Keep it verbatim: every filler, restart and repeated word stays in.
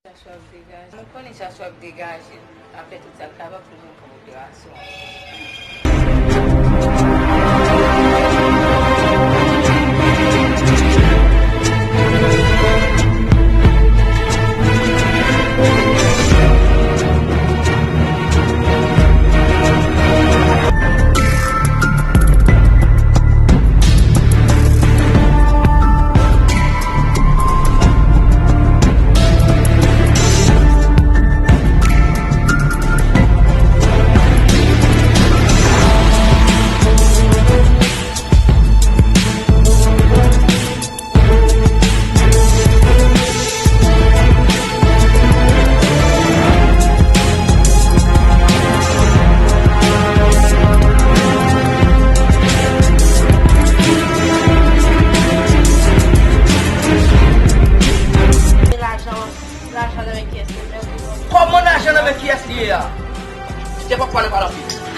Chache w ap degaje. Mwen konnen chache w ap degaje. L ap fè tout sa l kapab pou l vin pran operasyon an. Lajan, lajan nan men kiyès li ye? Kòman lajan nan men kiyès li ye a? Te pa pale pale anpil.